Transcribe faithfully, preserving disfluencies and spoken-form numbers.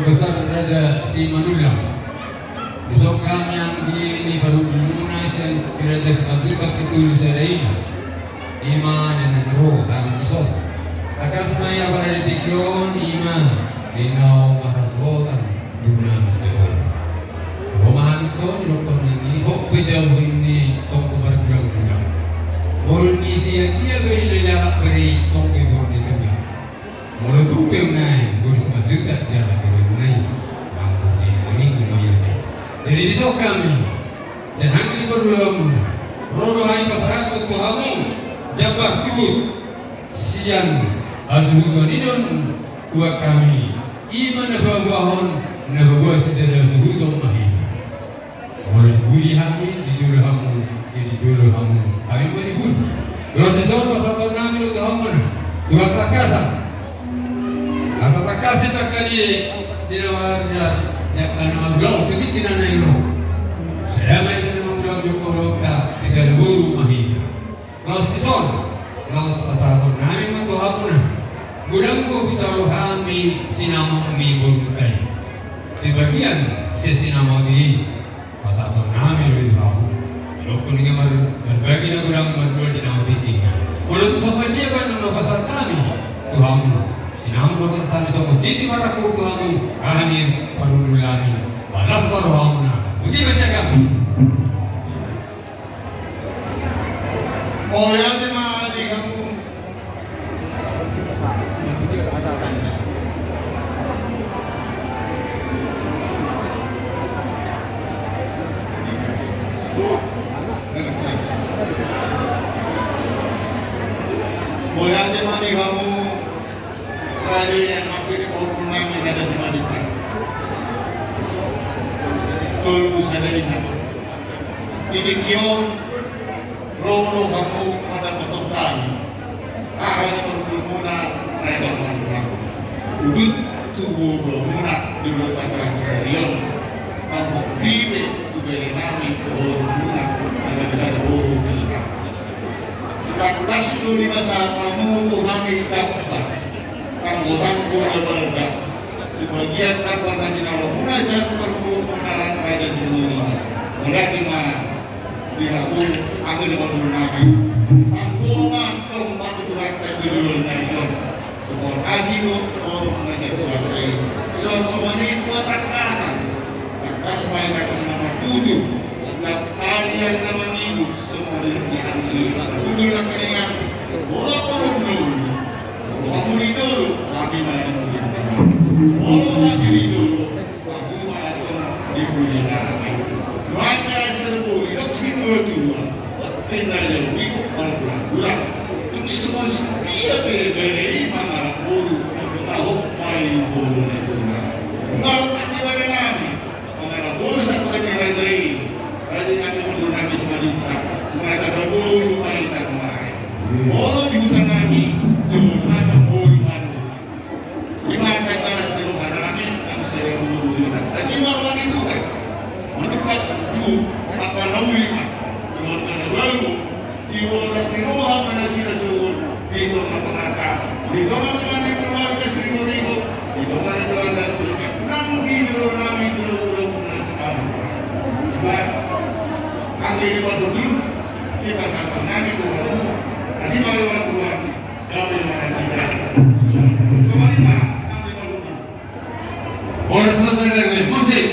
Besar Raja Simanullang. Dison hami anggi ni parhundulmuna sian si Raja Simanjuntak Situlusada i ma. I ma na naeng ro hami dison. Tangkas ma i apala di tingki on i ma di na marhasohotan di na masa on. Ro ma hami dison, didokkon nangkin hot pe jauh ni tongko margulang-gulang. Molo ni sian dia be i na jalak bere i tongko i borhat ni tulang. Molo tung pe unang, boru Simanjuntak jala pe unang, mangko sinangin i ma i ate. Jadi dison hami, sian anggi ni parhundulmuna, ro do hami pasahathon tu hamu, jambar tuhut, sian hasuhuton i do huboan hami, i ma na paboahon, na paboa sisada suhuton ma hita. Molo di pudi hami, di jolo hamu, di jolo hamu, hami ma di pudi. Laos dison pasahaton nami do tu hamu na, tu hatangkasan. Asa tangkas i tangkas i di na marja, di angka na magulang, tu tingki na naeng ro. Sada ma i na magulang jokkolonta, sisada boru ma hita. Laos dison, laos pasahaton nami ma tu hamu na. Godang do hujalo hami sinamot ni borunta i. Sebagian sian sinamot i pasahaton nami do i tu hamu. Didokkon ninna mar, marbagi na godang mardua di na tingki. Molo tung songon dia pe na pasahat hami tu hamu, sinamot do pasahat hami songon titi marangkup tu hamu, hami parhundul nami. Balas ma rohamuna. Boti ma sian hami. Mauliate ma di hamu. Mauliate ma di hamu. Raja i, angka pini, boru nami Raja Simanjuntak. Tolu sada inna. Di tingki on, ro do hamu mandapothon hami. Aha ni parhundulmuna, Raja Simanjuntak. Udut tu boboamuna di Kota Keras Karion. Mangkok dipe tu bere nami, borumuna, na gabe sada boru di hita. Tangkas do dipasahat hamu tu hami dapot. Tanggo-tanggo na balga. Sebagian dapot na jinalomuna sian parhundulmuna Raja Simanjuntak. Mauliate ma di hamu angka na parhundul nami. Tanggo ma tong patuturanta tu joloan na i on. Tong asi do tong na sian Tuhanta i. Songon i tu hatangkasan. Tangkas ma i na martutur. Dapot ari na mangihut. Songon i di hami. Tutur na keningan. Molo hamu di jolo, hami ma di pudi. Molo hami di jolo, hamu ma di pudi. Nuaeng ma sada boru, didok situa-tua. Pinda jolo, ikut margulang-gulang. Tung songon dia pe bere i mangalap boru. Tahu main boru na itu. Ngalap hati bere nami. Mangalap boru satu lagi raja i. Raja i nami boru nami Simanjuntak. Merasa boru main tak main. Molo di huta nami, jolo nami boru nami. Ima angka balas ni roha nami, nami sada boru nami. Asi ma roha ni Tuhan. Manumpak tu apa na uli ma. Keluarga na baru. Sibolas ni roha ma nasida sogot di tonga-tonga, di tonga-tonga ni keluarga Sirigonrigo, di tonga ni keluarga Sirigonrigo, nang di jolo nami, jolo-jolo na sekarang. Iba, angge di parhundul, sipasahat nami tu hamu, asi ma roha ni Tuhan, gabe ma nasida. Songon i ma, angge di parhundul. Horas ma sada, musik.